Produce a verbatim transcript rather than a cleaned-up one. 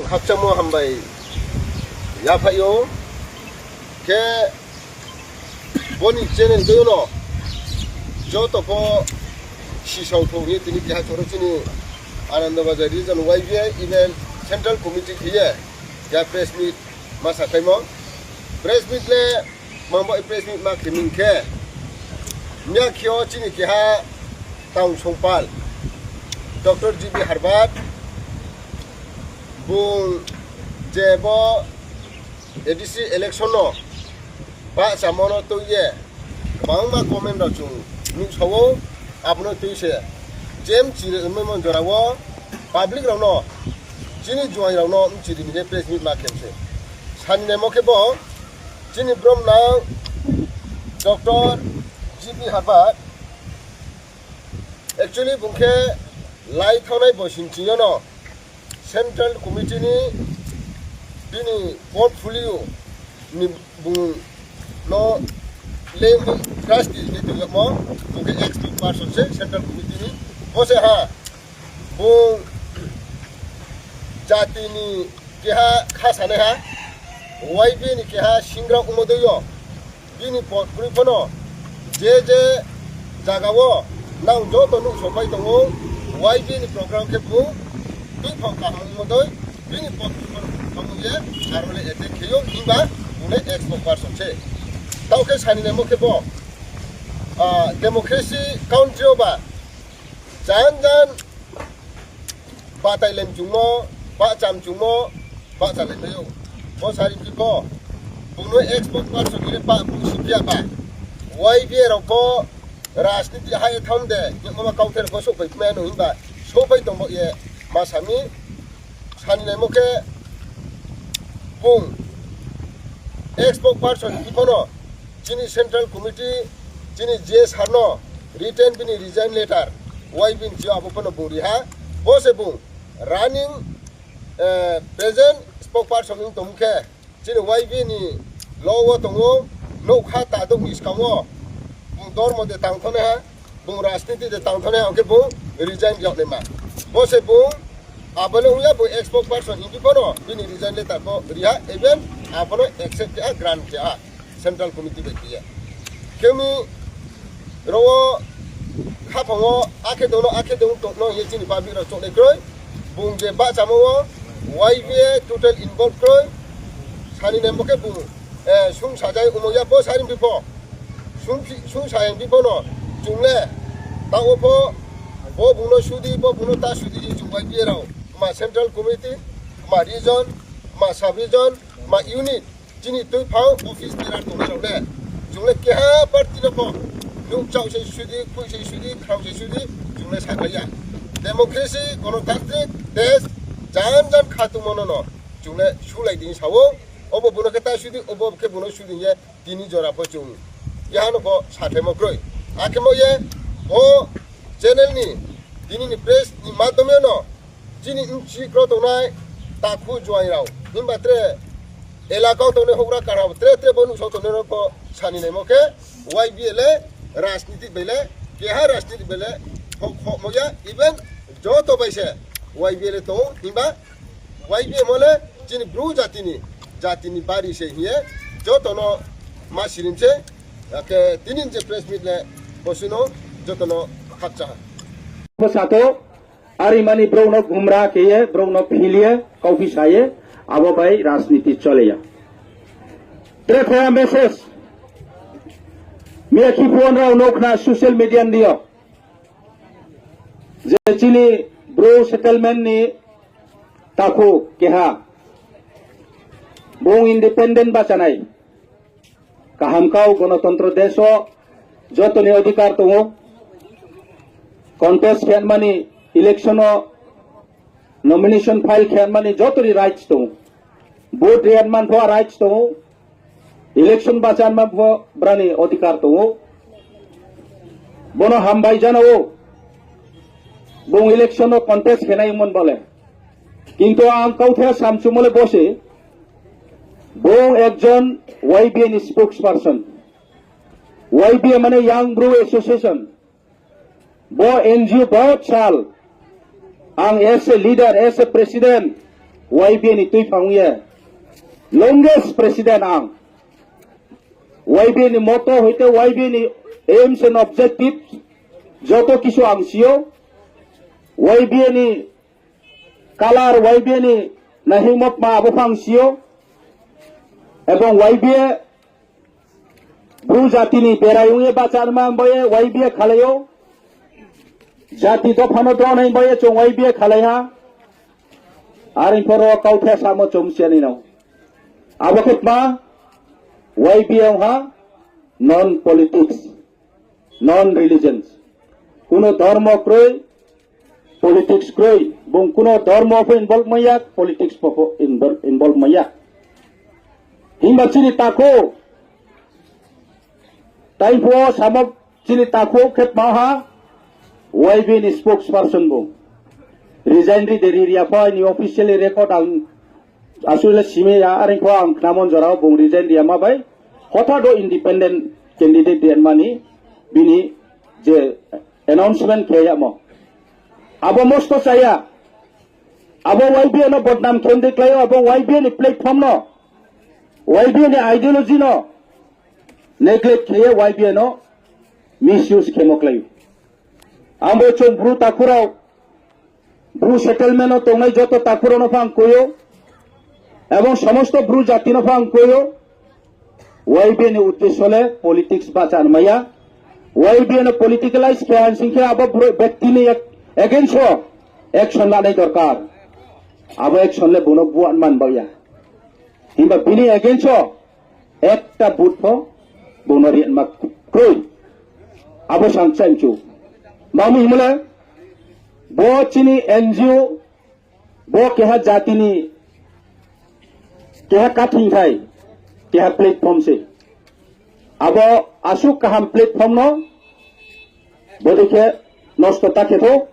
Khakchangmo hambai yaphaih ou. Khe boni channel dei no joto pho sisao thou hing ye tini keha choro chini Ananda Bazar Region Y B A event Central Committee khe ye keha press meet ma sakhlaimo. Press meet le mangbo press meet ma khe ming khe, miya khe o chini keha town songpal Doctor G B Harbar, bung je bo A D C election no bahchamo no tui ye kbangma comment rao chung nuhsao ou, abo no tui se je mchiri maimo jora wo public rao no, chini juaing rao no mchiri ni khe press meet ma khe se. Sani naimo khe bo chini bromnang Doctor G B Harbar, actually bung khe lai thangnai bosi ni ching yo no Central Committee ni bini portfolio ni bung no le trustee ni tong yagmo, bung khe ex spokesperson se Central Committee ni. Bo se ha, bung jati ni keha kha sanaiha, Y B A ni keha singra ongmo dei yo, bini portfolio pho no je je zaga wo nang joto nuhsao pai tong ou, Y B A ni program khe bung tuiphang kaham ongmo dei, bini portfolio pho no bung thanngmo ye, aro le attack khe ou, himba bung le ex spokesperson se. Taoh khe sani naimo khe bo, ah, democracy country wo ba, jan jan batai le mchungmo, bahcha mchungmo, bahcha le mai ou. Bo sari phi pho, bung no ex spokesperson hing ye pah bung si phi ya ba, Y B A rao pho rajniti hai ye thanng de, hingmo ma kauthai rao pho souhphai mai no himba, souhphai tong bo ye ma sa mi. Sani naimo khe bung ex spokesperson hing pho no chini Central Committee, chini G S sir no written bini resign letter Y B ni chi yo abo pho no bung ri ha. Bo se bung running, eh, present spokesperson ong tong khe, chini Y B ni law wo tong ou, nougkha tadouh ni skang wo bung dormo de tang thongnaiha, bung rajniti de tang thongnaiha, ong khe bung resign ri yag naima. Bo se bung abo le ong ya, bung ex spokesperson hing phi pho no bini resign letter pho ri ha, even abo no accept khe ha, grant khe ha Central Committee bai khe ye. Khe mi ro wo khaphang wo akhe dong no, akhe dong tong no hing ye chini public rao chounai kroi. Bung je bahchamo wo Y B A total involve kroi. Sani naimo khe bung, eh, sung sajai ongmo ya bo sari phi pho. Sung phi-, sung sa yang phi pho no chung le taoh wo pho bo bung no sudi, bo bung no ta sudi hing chung Y B A rao, ma Central Committee, ma region, ma sub region, ma unit, chini tuiphang office bearer tongnai rao le, chung le keha party no pho nuhkchaoh se sudi, khui se sudi, khrao se sudi, chung le sakhlai ya. Democracy, গণতান্ত্রিক দেশ, jan jan khatungmo no no chung le sulai di hing sa ou. Obo bung no khe ta sudi, obo khe bung no sudi hing ye tini jora pho chung keha no pho sakhlaimo kroi. Akhe mo ye bo channel ni, tini ni press ni madhyome no chini bchi kro tongnai takhu juaing rao, himba tre elaka wo tongnai houhgra kara tre tre bo nuhsao tongnai rao pho sani naimo khe, Y B A le rajniti bai le, keha rajniti bai le khohmo ya, even joto bai se Y B A le tong ou, himba Y B A mo le chini Bru jati ni, jati ni bari se hing ye joto no ma sirim se. Akhe tini je press meet le bosi no joto no khakchang ha. Pho sato, arimani brouh no gumra khe ye, brouh no phil ye, kauphi sa ye, abo bai rajniti chole ya. Tre pha message, miya khe phone rao no khna social media ni yo, je chini Bru settlement ni takhu keha, bung independent bachanai. Kaham kau, gonotontro desh wo joto ni odhikar tong ou. Contest khe mani, election wo nomination file khe mani joto ni rights tong ou. Vote ri man pho rights tong ou. Election bachan man pho brao ni odhikar tong ou. Bono hambai jana ou. Bung election wo contest khe nai mon bole. Kintu ang kauthai samchumo le bo se, bung ekjon Y B A ni spokesperson. Y B A mane Young Bru Association. Bo N G O bahut sal ang as a leader, as a president, Y B A ni tuiphang ye longest president ang. Y B A ni motto hoite Y B A ni aims and objectives joto kisu ang si ou. Y B A ni color, Y B A ni naihingmo tma abo pho ang si ou. Ebong Y B A Bru jati ni berai ong ye bahchanma bai ye Y B A khalai ou. Jati dopha no dronai bai ye chung Y B A khalai ha. Are pho ro kauthai samo chung siya ni nang. Abo khe tma Y B A ong ha non politics, non religions. Kuno dhormo kroi, politics kroi. Bung kuno dhormo pho involve mai ya, politics pho pho invol-, involve mai ya. Himba chini takhu, tai pho samo chini takhu khe tma ha, Y B A ni spokesperson bung. Resign ri de ri ri ya pho ni officially record ang asuh le simi ya, are pho ang khnamon jora bung resign ri ya ma bai. Hothat do independent candidate ri mani bini je announcement khe yamo. Abo mosto chaya. Abo Y B A no bodnam khe de klái ou, abo Y B A ni platform no, Y B A ni ideology no neglect khe ye Y B A no misuse khemo klái ou. Ang bo chung Bru takhu rao, Bru settlement no tongnai joto takhu rao no pho ang koi ou, ebong somosto Bru jati no pho ang koi ou, Y B A ni uddesho le politics bahchanma ya. Y B A no politicalize khe ha sing khe abo Bru bekti ni ag-, against o action lanai dorkar. Abo action le bung no buat man bao ya. Himba bini against o ekta vote pho bung no ri ma kroi. Abo sang chai mchu. Mami himle, bo chini N G O, bo keha jati ni keha kathing thai, keha platform se. Abo asuh kaham platform no bodei khe nosto ta khe thou,